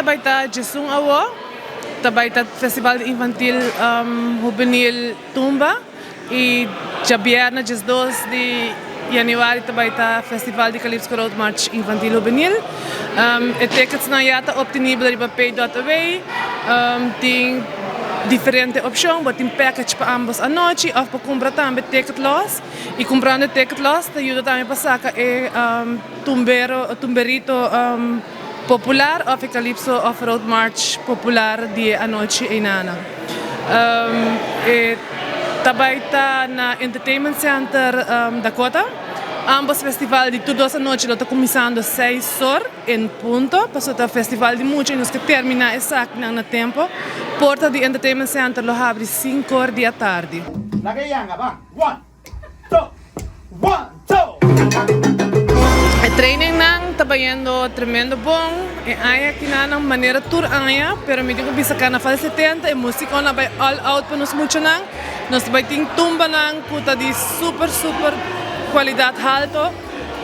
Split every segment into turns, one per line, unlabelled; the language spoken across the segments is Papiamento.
ta bay ta 11 awo, ta bay ta Festival Infantil Hubenil Tumba y diabierna 12 di januari ta bay ta Festival di Calypso Road March Infantil Hubenil. E tickets nan ya ta obtenibel riba pay.away. Tin diferente opcion, bo tin package pa ambos anochi of pa cumpra tambe ticket los. Y cumprando ticket los ta yuda tambe pa saca e tumbero, tumberito popular of e Calypso of Road March popular di anochi eynan. E ta bay ta na Entertainment Center Dakota. Ambos festival di tur dos anochi lo ta cuminsando 6 or en punto. Paso ta festival di mucha y nos ke termina esaki na tempo. Porta di Entertainment Center lo habri 5 or di atardi.
Laga yanga, ban. One, two, one, two.
E training nan ta bayendo tremendo bon. E aña aki nan manera tur aña, pero mi tin cu bisa Carnaval 70 e musico nan bay all out pa nos muchanan. Nos bay tin tumba nan cu ta di super super calidad halto,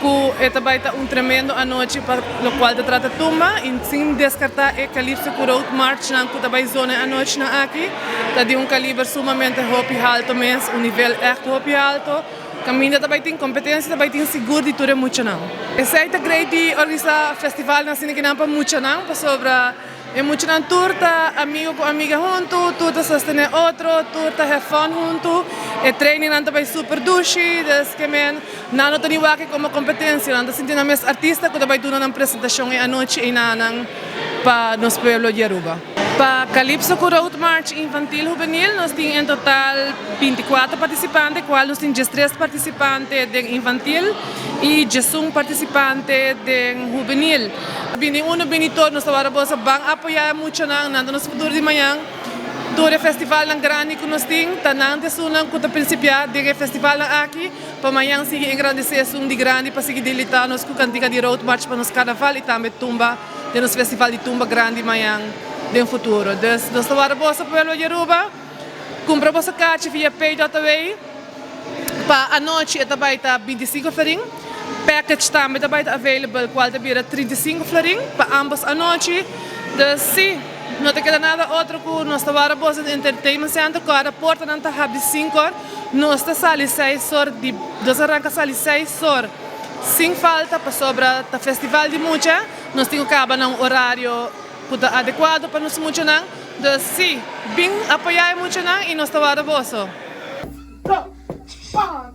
cu e ta bay ta un tremendo anochi pa locual ta trata tumba y sin descarta e Calypso cu Road March nan cu ta bay zona anochi nan aki, ta di un caliber sumamente hopi halto mes, un nivel echt hopi halto. Caminda ta bay tin competencia, ta bay tin sigur di tur e muchanan. Esey ta great di organisa festival nan asina kinan pa muchanan, pasobra e muchanan tur ta amigo cu amiga hunto, tur ta sostene otro, tur ta have fun hunto. E training nan ta bay super dushi, dus ke men nan no ta ni wak como competencia, nan ta sinti nan mes artista cu ta bay duna nan presentacion e anochi eynan pa nos pueblo di Aruba. Pa Calypso cu Road March Infantil Juvenil nos tin en total 24 participante, cual nos tin 13 participante den infantil y 11 participante den juvenil. Bini uno, bini tur, nos awor boso ban apoya muchanan, nan ta nos futuro di mañan. Tur e festival nan grandi cu nos tin, ta nan ta esunnan cu ta principia den e festival nan aki, pa mañan sigui engrandece esun di grandi pa sigui deleita nos cu cantica di Road March pa nos carnaval y tambe tumba den nos festival di tumba grandi mañan den futuro. Dus nos ta warda boso pueblo di Aruba, cumpra boso kaartje via pay.away. Pa anochi e ta bay ta 25 florin. Package tambe ta bay ta available, cual ta bira 35 florin pa ambos anochi. Dus si, no ta keda nada otro cu nos ta warda boso den Entertainment Center, cu porta nan ta habri 5 or, nos ta sali 6 or, di, nos arranca sali 6 or, sin falta, pasobra ta festival di mucha, nos tin cu caba na un horario cu ta adecuado pa nos muchanan. Dus si, bin apoya muchanan y nos ta warda boso.
Two, one.